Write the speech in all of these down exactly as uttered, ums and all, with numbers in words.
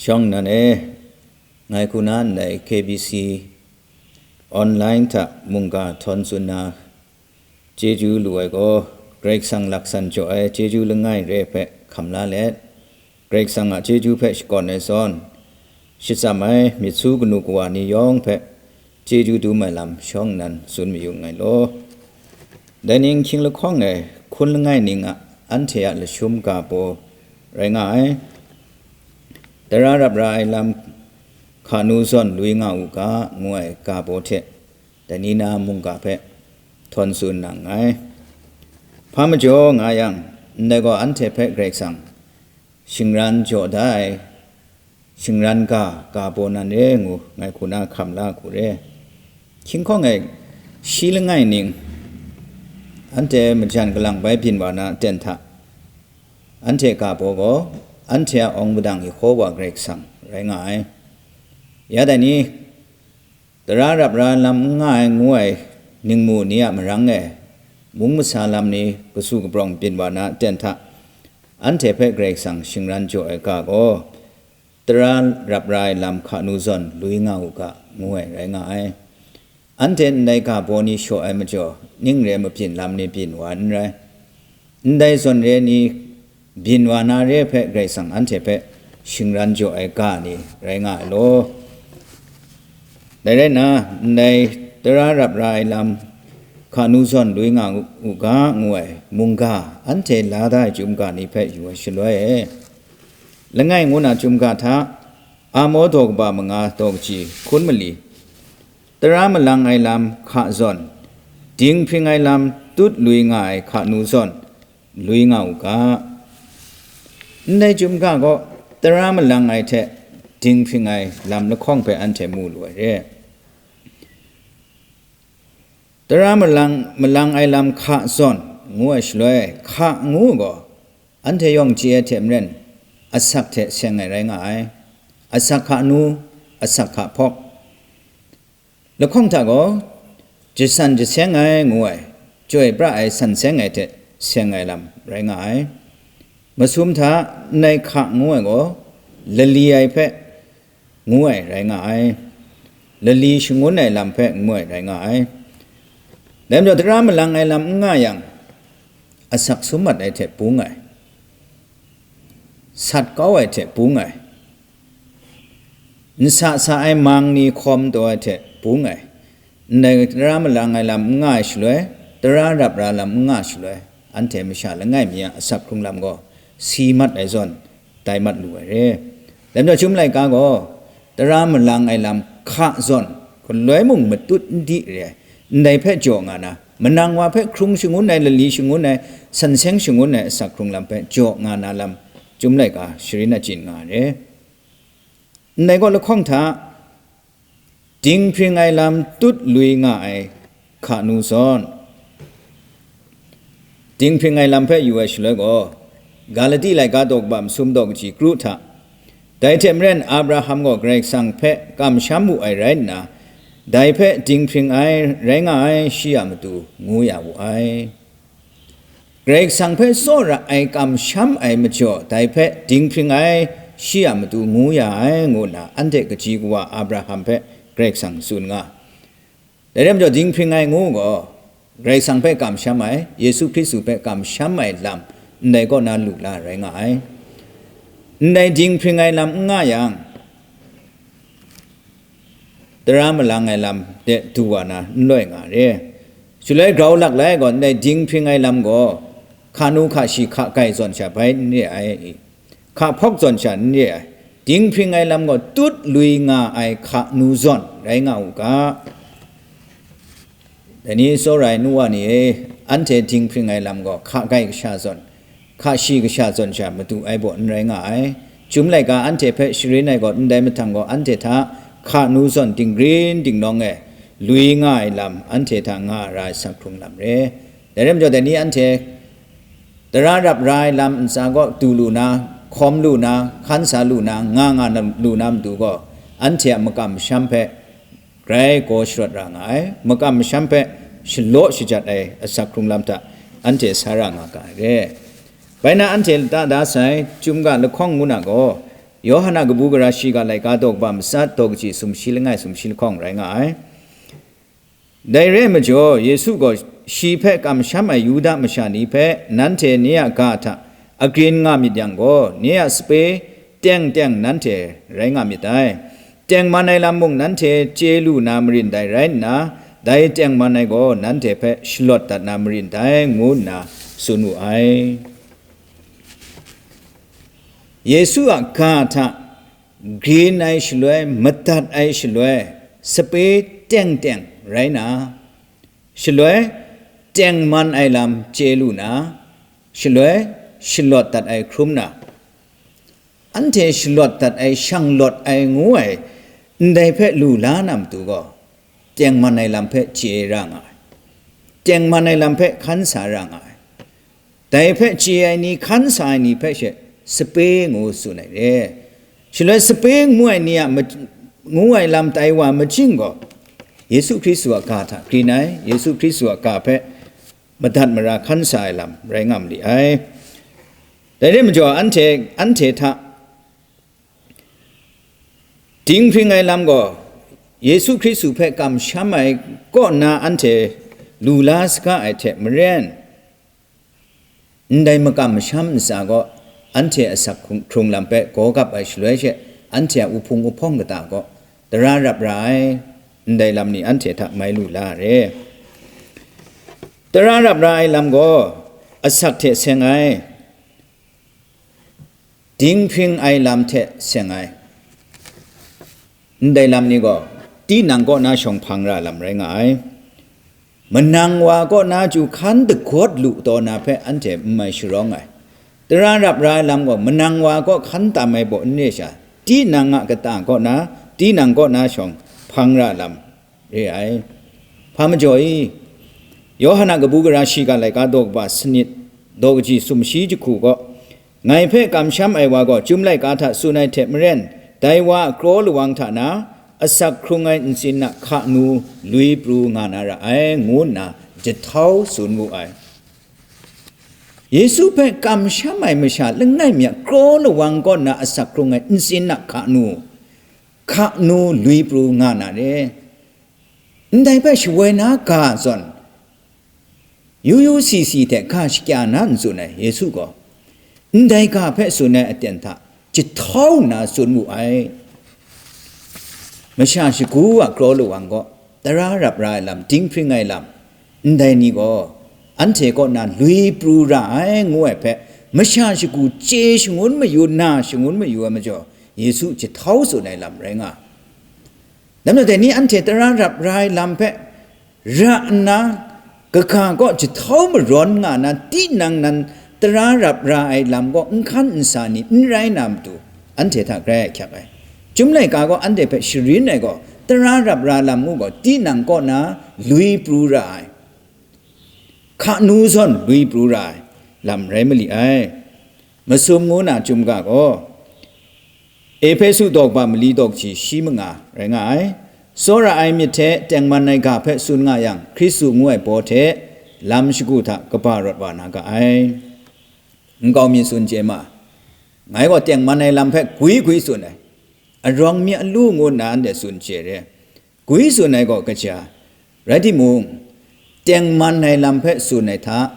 Shawng nnan e, ngai hku na ndai K B C online hta mungga htawn tsun na chyeju lu ai gaw, Karai Kasang laksan jaw ai chyeju langai re hpe hkam la let, Karai Kasang a chyeju hpe shakawn ai zawn, shatsam ai myit su kanu kawa ni yawng hpe chyeju dum ai lam shawng nnan tsun mayu nngai law. Dai ning hkying lahkawng e hkun langai ning a anhte a lashum ga baw rai nga ai. Tara rap ra ai lam hka nu zawn lui nga u ga, ngu ai ga baw hte, dai ni na mungga hpe htawn tsun na nngai. Hpa majaw nga yang, ndai gaw anhte hpe Karai Kasang shingran jaw da ai, shingran ga, ga baw nan re ngu, ngai hku na hkam la hku re. Hkying hkawng e shi langai ning, anhte majan kalang bai byin wa na aten hta, anhte ga baw gaw, anhte a awng padang Yehova Karai Kasang rai nga ai. Ya dai ni, tara rap ra lam n nga ai ngu ai ningmu ni a marang e, mung masa lam ni kasu kaprawng byin wa na aten hta, anhte hpe Karai Kasang shingran jaw ai ga gaw, tara rap ra ai lam hka nu zawn lui nga u ga, ngu ai rai nga ai. Anhte ndai ga baw ni shaw ai majaw, ning re mabyin lam ni byin wa n rai. Ndai zawn re ni byin wa na re hpe Karai Kasang anhte hpe shingran jaw ai ga ni rai nga ai law. Dai rai nna, ndai tara rap ra ai lam hka nu zawn lui nga u ga, ngu ai mungga, anhte la da ai chyum ga ni hpe yu ai shaloi e, langai ngu na chyum ga hta, Amo daw kaba manga daw kaji hkun mali, tara malang ai lam hka zawn, dinghpring ai lam tut lui nga ai hka nu zawn, lui nga u ga. Ndai chyum ga gaw tara malang ai hte dinghpring ai lam lahkawng hpe anhte mu lu ai re. Tara malang, malang ai lam hka zawn, ngu ai shaloi, hka ngu gaw, anhte yawng chye ai hte maren, asak hte seng ai rai nga ai. Asak hka nu, asak hka hpawk. Lahkawng hta gaw, jasan jaseng ai ngu ai, chyoi pra ai san seng ai hte seng ai lam rai nga ai. Masum hta, ndai hka ngu ai gaw, lali ai hpe ngu ai rai nga ai. Lali shangun ai lam hpe ngu ai rai nga ai. Dai majaw, tara malang ai lam n nga yang, asak sum mat ai hte bung ai, sat kau ai hte bung ai, nsa sa ai mang ni hkawm taw ai hte bung ai, ndai tara malang ai lam n nga ai shaloi, tara rap ra lam n nga ai shaloi, anhte masha langai mi a asak hkrung lam gaw si mat ai zawn, tai mat lu ai re. Dai majaw, chyum laika gaw, tara malang ai lam hka zawn, galoi mung matut n di re ai, ndai hpe jaw nga na, manang wa hpe hkrung shangun ai, lali shangun ai, san seng shangun ai asak hkrung lam hpe jaw nga na lam, chyum laika sharin achyin nga ai re. Ndai gaw lahkawng hta, dinghpring ai lam tut lui nga ai hka nu zawn, dinghpring ai lam hpe yu ai shaloi gaw, Galati laika daw kaba masum daw kaji kru hta, dai hte maren Abraham gaw Karai Kasang hpe kamsham wu ai rai nna, dai hpe dinghpring ai rai nga ai shi a matu ngu ya wu ai. Karai Kasang hpe tsawra ai kamsham ai majaw, dai hpe dinghpring ai shi a matu ngu ya ai, ngu nna anhte kaji kawa Abraham hpe Karai Kasang tsun nga. Dai rai majaw, dinghpring ai ngu gaw, Karai Kasang hpe kamsham ai, Yesu Hkristu hpe kamsham ai lam, ndai kaw na lu la rai nga ai. Ndai dinghpring ai lam n nga yang, tara malang ai lam de du wa na n loi nga re. Shaloi grau lak lai gaw, ndai dinghpring ai lam gaw, hka nu hka shi hka gai zawn sha bai n re ai, hka hpawk zawn sha n re ai, dinghpring ai lam gaw, tut lui nga ai hka nu zawn rai nga u ga. Dai ni tsawra ai nu wa ni e, anhte dinghpring ai lam gaw, hka gai kasha zawn, hka shi kasha zawn sha matu ai baw n rai nga ai. Chyum laika anhte hpe sharin ai gaw, ndai mahtang gaw, anhte hta hka nu zawn dinggrin dingnawng e lui nga ai lam, anhte hta nga ra ai asak hkrung lam re. Dai rai majaw, dai ni anhte tara rap ra ai lam ntsa kaw du lu na, hkawm lu na, hkan sa lu na, nga nga na lu na matu gaw, anhte a makam masham hpe grai gaw sharawt ra nga ai, makam masham hpe shalaw shajat ai asak hkrung lam hta anhte sa ra nga ga ai re. Bai na anhte lata da sai, chyum ga lahkawng ngu na gaw, Yawhan a kabu gara shiga laika daw kaba matsat daw kaji sumshi langai sumshi lahkawng rai nga ai. Dai re ai majaw, Yesu gaw shi hpe kamsham ai Yuda masha ni hpe, nanhte nye a ga hta agrin nga myit yang gaw, nye a sape teng teng nanhte rai nga myit dai. Tengman ai lam mung nanhte chye lu na marin dai rai nna, dai tengman ai gaw nanhte hpe shalawt dat na marin dai, ngu nna tsun wu ai. Yesu a ga hta grin ai shaloi, madat ai shaloi, sape teng teng rai na, shaloi tengman ai lam chye lu na, shaloi shalawt dat ai hkrum na, anhte shalawt dat ai, shanglawt ai ngu ai ndai hpe lu la na matu gaw, tengman ai lam hpe chye ra nga ai, tengman ai lam hpe hkan sa ra nga ai. Dai hpe chye ai ni, hkan sa ai ni hpe she sape ngu tsun ai re. Shaloi sape ngu ai ni a ma-, ngu ai lam tai wa majing gaw, Yesu Hkristu a ga hta grin ai, Yesu Hkristu a ga hpe madat mara hkan sa ai lam rai nga ma li ai. Dai re majaw, anhte, anhte hta dinghpring ai lam gaw, Yesu Hkristu hpe kamsham ai kaw na anhte lu la saga ai hte maren, ndai makam masham ntsa gaw, anhte asak hkrung, hkrung lam hpe gaw gap ai shaloi she, anhte a uhpung uhpawng kata gaw tara rap ra ai, ndai lam ni anhte hta mai lu la re. Tara rap ra ai lam gaw, asak hte seng ai, dinghpring ai lam hte seng ai, ndai lam ni gaw, tinang kaw na shawng hpang ra lam rai nga ai. Manang wa kaw na chyu hkan dagawt lu taw na hpe anhte n mai sharawng ai. Tara rap ra ai lam gaw, manang wa kaw hkan tam ai baw n re sha, tinang a kata kaw na, tinang kaw na shawng hpang ra lam re ai. Hpa majaw i, Yawhan a kabu gara shiga laika daw kaba sanit, daw kaji sumshi jahku gaw, ngai hpe kamsham ai wa gaw Chyum laika hta tsun ai hte maren, dai wa a kraw lawang hta na, asak hkrung ai ntsin a hka nu lui pru nga na ra ai, ngu nna jahtau tsun wu ai. Yesu hpe kamsham ai masha langai mi a kraw lawang kaw na asak hkrung ai ntsin a hka nu, hka nu lui pru nga na re. Ndai hpe shawoi na ga zawn, yu yu si si hte ga shakya na n tsun ai Yesu gaw, ndai ga hpe tsun ai aten hta jahtau nna tsun wu ai. Masha shagu a kraw lawang gaw, tara rap ra ai lam, dinghpring ai lam, ndai ni gaw, anhte kaw na lui pru ra ai, ngu ai hpe, masha shagu chye shangun mayu, na shangun mayu ai majaw, Yesu jahtau tsun ai lam rai nga. Dai majaw, dai ni anhte tara rap ra ai lam hpe ra nna, kaga kaw jahtau marawn nga na, tinang nan tara rap ra ai lam gaw n hkan n sa ni n rai na matu, anhte hta grai ahkyak ai. Chyum laika gaw anhte hpe sharin ai gaw, tara rap ra lam ngu gaw, tinang kaw na lui pru ra ai, hka nu zawn lui pru ra ai lam rai ma li ai. Masum ngu na chyum ga gaw, Ehpesu daw kaba mali daw kaji shi manga rai nga ai. Tsawra ai myit hte tengman ai ga hpe tsun nga yang, Hkristu ngu ai baw hte lam shagu hta kaba rawt wa na ga ai. Nkau mi tsun chye ma, ngai gaw tengman ai lam hpe gwi gwi tsun ai, arawng mi alu ngu nna anhte tsun chye re. Gwi tsun ai gaw kaja, rai timung, tengman ai lam hpe tsun ai hta,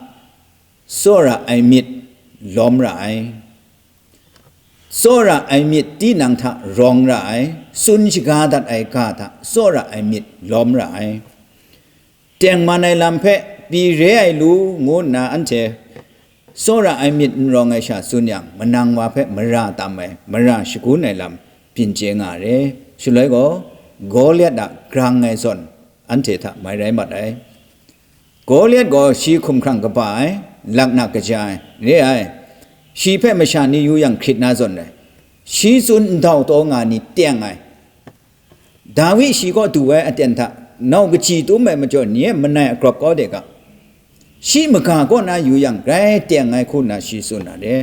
tsawra ai myit lawm ra ai. Tsawra ai myit tinang hta rawng ra ai, tsun shaga dat ai ga hta tsawra ai myit lawm ra ai. Tengman ai lam hpe pyi re ai lu ngu nna anhte tsawra ai myit n rawng ai sha tsun yang, manang wa hpe mara tam ai, mara shagun ai lam byin chye nga re. Shaloi gaw, Goliat a grang ai zawn anhte hta mai rai mat ai. Goliat gaw shi hkumhkrang kaba ai, laknak kaja ai, re ai. Shi hpe masha ni yu yang hkrit na zawn ai. Shi tsun ndau taw nga ni teng ai. Dawi shi kaw du ai aten hta, nau kaji tum ai majaw ni e manai agrawp kau de ga. Shi maga kaw na yu yang, grai teng ai hku nna shi tsun na de.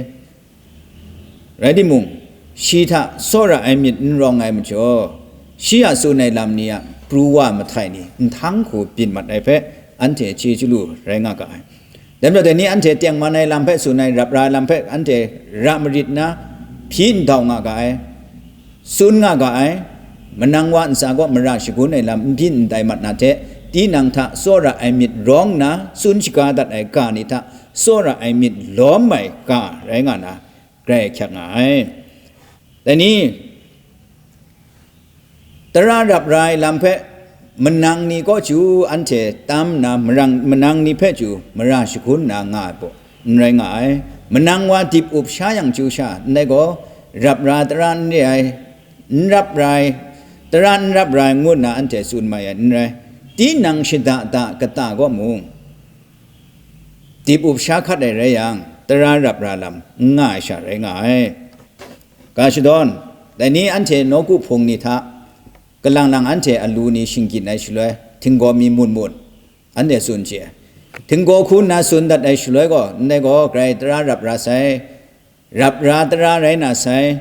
Rai timung, shi hta tsawra ai myit n rawng ai majaw, shi a tsun ai lam ni a pru wa mahtai ni nhtang hku byin mat ai hpe, anhte chye chyalu rai nga ga ai. Dai majaw, dai ni anhte tengman ai lam hpe tsun ai, rap ra ai lam hpe anhte ra marit nna, hpyi ndau nga ga ai. tsun nga ga ai, manang wa ntsa kaw mara shagun ai lam n byin n tai mat na hte, tinang hta tsawra ai myit rawng nna tsun shaga dat ai ga ni hta tsawra ai myit lawm ai ga rai nga na, grai ahkyak nga ai. Dai ni, tara rap ra ai lam hpe manang ni kaw chyu anhte tam nna, marang, manang ni hpe chyu mara shagun nna nga ai hpaw n rai nga ai. Manang wa dip up sha yang chyu sha, ndai gaw rap ra tara n re ai, n rap ra ai, tara n rap ra ai ngu nna anhte tsun mai ai n rai. Tinang shada da kata kaw mung, dip up sha hkat ai rai yang, tara rap ra lam n nga ai sha rai nga ai. Ga shadawn, dai ni anhte nawku hpung ni hta, kalang lang anhte alu ni shinggyin ai shaloi, htinggaw mi mut mut, anhte tsun chye ai. Htinggaw hku nna tsun dat ai shaloi gaw, ndai gaw grai tara rap ra sai, rap ra tara rai na sai,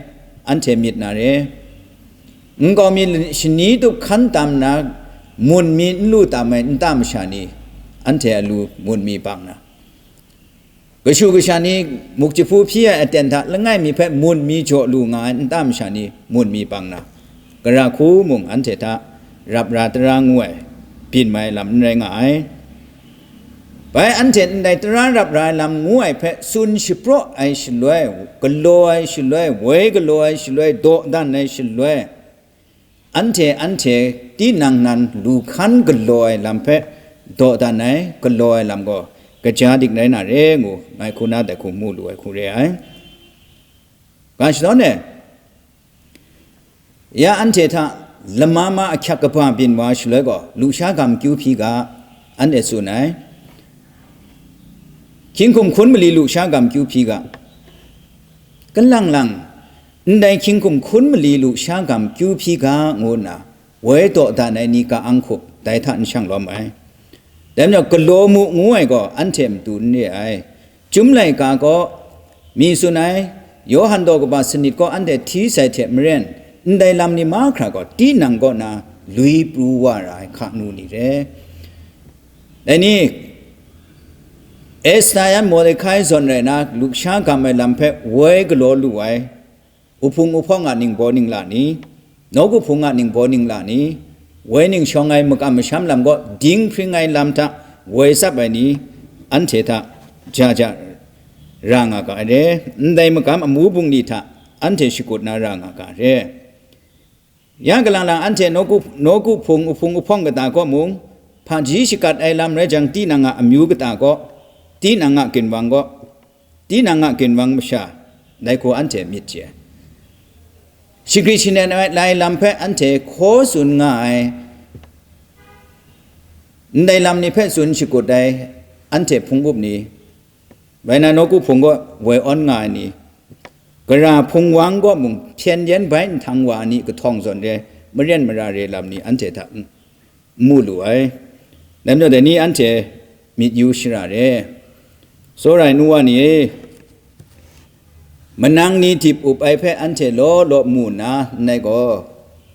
anhte myit na re. Nkau mi shani tup hkan tam nna, mun mi n lu tam ai nta masha ni, anhte alu mun mi bang na, kashu kasha ni muk jahpu hpyi ai aten hta langai mi hpe mun mi jaw lu nga ai nta masha ni mun mi bang na, gara hku mung anhte hta rap ra tara ngu ai, byin mai lam n rai nga ai. Bai anhte ndai tara rap ra ai lam ngu ai hpe tsun shapraw ai shaloi, galaw ai shaloi, woi galaw ai shaloi, dawdan ai shaloi, anhte, anhte tinang nan lu hkan galaw ai lam hpe dawdan ai, galaw ai lam gaw kaja dik rai na re ngu, ngai hku na dai hku mu lu ai hku re ai. Ga shadawn e, ya anhte hta lama ma ahkyak kaba byin wa shaloi gaw, lusha gam kyu hpyi ga, anhte tsun ai. Hkying hkum hkun mali lusha gam kyu hpyi ga, kalang lang, ndai hkying hkum hkun mali lusha gam kyu hpyi ga, ngu nna, woi dawdan ai ni ka-ang hkup dai hta n shang lawm ai. Dai majaw, galaw mu ngu ai gaw anhte matu n re ai. Chyum laika gaw, mi tsun ai, Yawhan daw kaba sanit gaw anhte hti sai hte maren, ndai lam ni mahkra gaw tinang kaw na lui pru wa ra ai hka nu ni re. Dai ni, Esther yan Mordekai zawn rai na, lusha gam ai lam hpe woi galaw lu ai, uhpung uhpawng a ningbaw ningla ni, nawku hpung a ningbaw ningla ni, woi ning shawng ai makam masham lam gaw dinghpring ai lam hta woi tsap ai ni, anhte hta ja ja ra nga ga ai re, ndai makam amu bungli hta anhte shakut na ra nga ga ai re. Ya galang lang anhte nawku, nawku hpung uhpung uhpawng kata kaw mung, hpaji shakat ai lam rai jang, tinang a amyu kata kaw, tinang a ginwang kaw, tinang a ginwang masha, dai hku anhte myit chye ai. Shagri shanen ai lai lam hpe anhte hkaw tsun nga ai, ndai lam ni hpe tsun shakut ai, anhte hpung up ni, bai na nawku hpung kaw woi awn nga ai ni, gara hpung wang kaw mung hpyen yen bai nhtang wa ai ni kahtawng zawn re, maren mara re lam ni anhte hta n-, n mu lu ai. Dai majaw dai ni anhte myit yu shara re. Tsawra ai nu wa ni e, manang ni dip up ai hpe anhte law law mu nna, ndai gaw,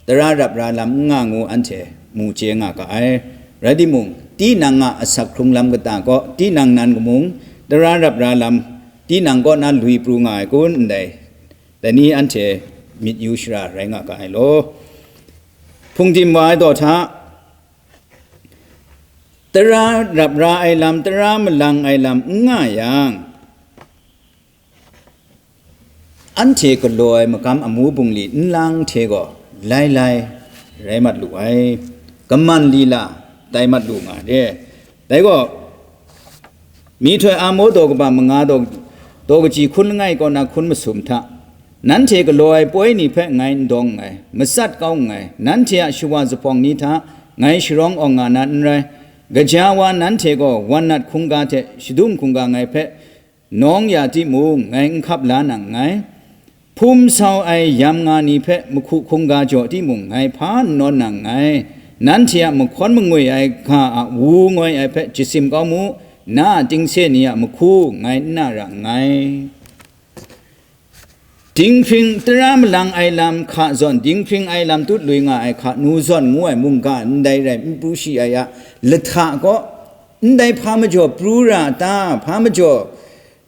tara rap ra lam n nga ngu anhte mu chye nga ga ai. Rai timung, tinang a asak hkrung lam kata kaw, tinang nan mung, tara rap ra lam, tinang kaw na lui pru nga ai kun ndai, dai ni anhte myit yu shara rai nga ga ai law. Hpungdim wa ai daw hta, tara rap ra ai lam, tara malang ai lam n nga yang, anhte galaw ai makam amu bungli nlang hte gaw lai lai rai mat lu ai, kaman lila tai mat lu nga re. Dai gaw, Myihtoi Amo daw kaba manga daw, daw kaji hkun langai kaw na hkun masum hta, nanhte galaw ai poi ni hpe ngai n dawng nngai, matsat kau nngai, nanhte a shawa zuphpawng ni hta ngai sharawng awng nga na n rai, gaja wa nanhte gaw wan nat hkungga hte shadung hkungga ngai hpe nawng ya timung, ngai n hkap la nang nngai. Hpum sau ai yam nga ni hpe mahku hkungga jaw timung, ngai hpa n nawn nang nngai. Nanhte a mahkawn mangwi ai ga a wu ngoi ai hpe jasim kau mu, na a tingse ni a mahku ngai n na ra nngai. Dinghpring tara malang ai lam hka zawn, dinghpring ai lam tut lui nga ai hka nu zawn ngu ai mungga ndai rai n pru shi ai a lahta gaw, ndai hpa majaw pru ra ta, hpa majaw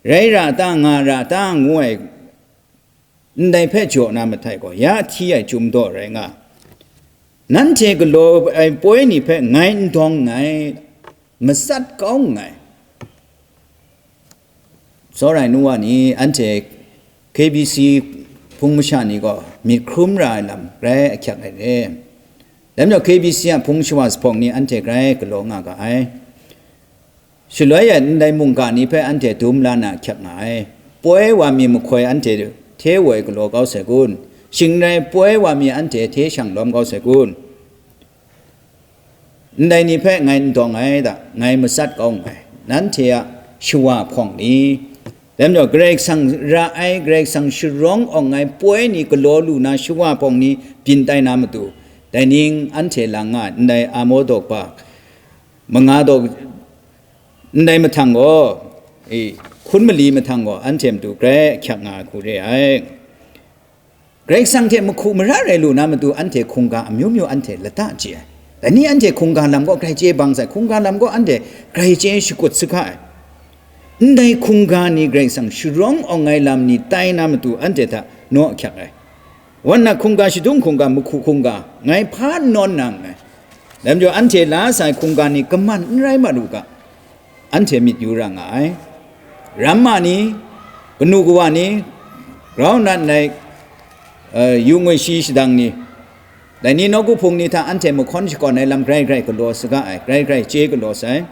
rai ra ta, nga ra ta, ngu ai ndai hpe jaw na mahtai gaw, ya hti ai chyum daw rai nga, nanhte galaw ai poi ni hpe ngai n dawng nngai, matsat kau nngai. Tsawra ai nu wa ni, anhte K B C hpung masha ni gaw myit hkrum ra ai lam grai ahkyak ai re. Dai majaw K B C a hpung shawa zuphpawng ni anhte grai galaw nga ga ai. Shaloi e ndai mungga ni hpe anhte dum la na ahkyak nga ai. Poi wa mi mahkoi anhte hte woi galaw kau sai kun? Shing n rai, poi wa mi anhte hte shang lawm kau sai kun? Ndai ni hpe ngai n dawng ai da, ngai matsat kau nngai, nanhte a shawa hpawng ni. Dai majaw, Karai Kasang ra ai, Karai Kasang sharawng awng ai poi ni galaw lu na shawa hpawng ni byin tai na matu, dai ning anhte lang nga ai, ndai Amo daw kaba manga daw, ndai mahtang gaw, e, hkun mali mahtang gaw, anhte matu grai ahkyak nga ai hku re ai. Karai Kasang hte mahku mara rai lu na matu, anhte hkungga amyu myu anhte lata chye ai. Dai ni anhte hkungga lam gaw grai chye bang sai, hkungga lam gaw anhte grai chye shakut saga ai. Ndai hkungga ni Karai Kasang sharawng awng ai lam ni tai na matu, anhte hta naw ahkyak ai. Wan na hkungga shadung hkungga, mahku hkungga, ngai hpa n nawn na nngai. Dai majaw, anhte la sa ai hkungga ni kaman n rai mat u ga, anhte myit yu ra nga ai. Ramma ni, kanu kawa ni, grau nat ndai, eh, yu ngwi shi shadang ni, dai ni nawku hpung ni hta anhte mahkawn shakawn ai lam grai grai galaw saga ai, grai grai chye galaw sai.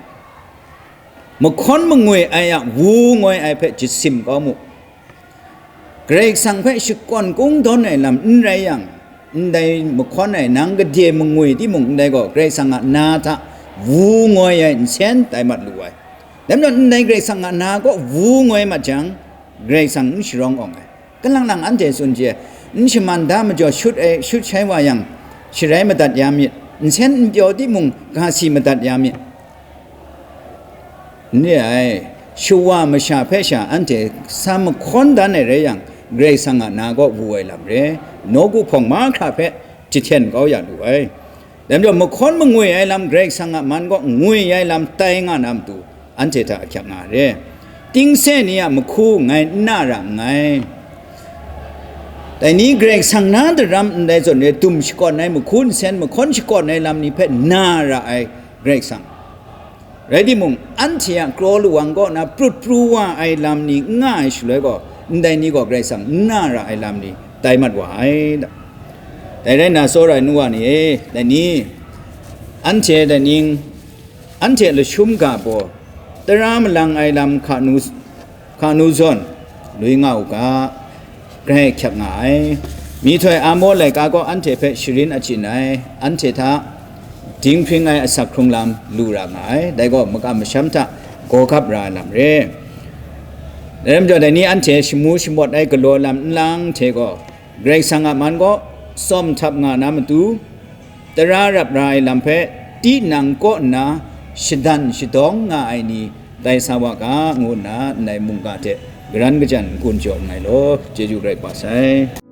Mahkawn mangwi ai a wu ngoi ai hpe jasim kau mu. Karai Kasang hpe shakawn kungdawn ai lam n rai yang, ndai mahkawn ai nang gade mangwi timung, ndai gaw Karai Kasang a na hta wu ngoi ai nsen tai mat lu ai. Dai majaw, ndai Karai Kasang a na kaw wu ngoi mat jang, Karai Kasang n sharawng awng ai. Kalang lang anhte tsun chye, n shaman da majaw shut ai, shut shai wa yang, sharai madat ya myit, nsen n pyaw timung, ga si madat ya myit. N re ai, shawa masha hpe sha anhte sa mahkawn dan ai rai yang, Karai Kasang a na kaw wu ai lam re, nawku hpawng mahkra hpe jahten kau ya lu ai. Dai majaw, mahkawn mangwi ai lam, Karai Kasang a man kaw ngwi ai lam tai nga na matu, anhte hta ahkyak nga re. Tingse ni a mahku ngai n na ra nngai. Dai ni Karai Kasang na daram ndai zawn re, dum shakawn ai mahku nsen, mahkawn shakawn ai lam ni hpe na ra ai Karai Kasang. Rai timung, anhte a kraw lawang kaw na prut pru wa ai lam ni n nga ai shaloi gaw, ndai ni gaw Karai Kasang n na ra ai lam ni tai mat wa ai. Dai rai nna, tsawra ai nu wa ni e, dai ni, anhte dai ning, anhte lashum ga baw, tara malang ai lam hka nu, hka nu zawn, lui nga u ga, grai ahkyak nga ai. Myihtoi Amo laika gaw anhte hpe sharin achyin ai, anhte hta dinghpring ai asak hkrung lam lu ra nga ai, dai gaw makam masham hta gawgap ra ai lam re. Dai rai majaw, dai ni anhte shamu shamawt ai galaw lam nlang hte gaw, Karai Kasang a man gaw tsawm htap nga na matu, tara rap ra ai lam hpe tinang kaw nna shadan shadawng nga ai ni tai sa wa ga, ngu nna ndai mungga hte garan kajan n-gun jaw nngai law, chyeju rai pa sai.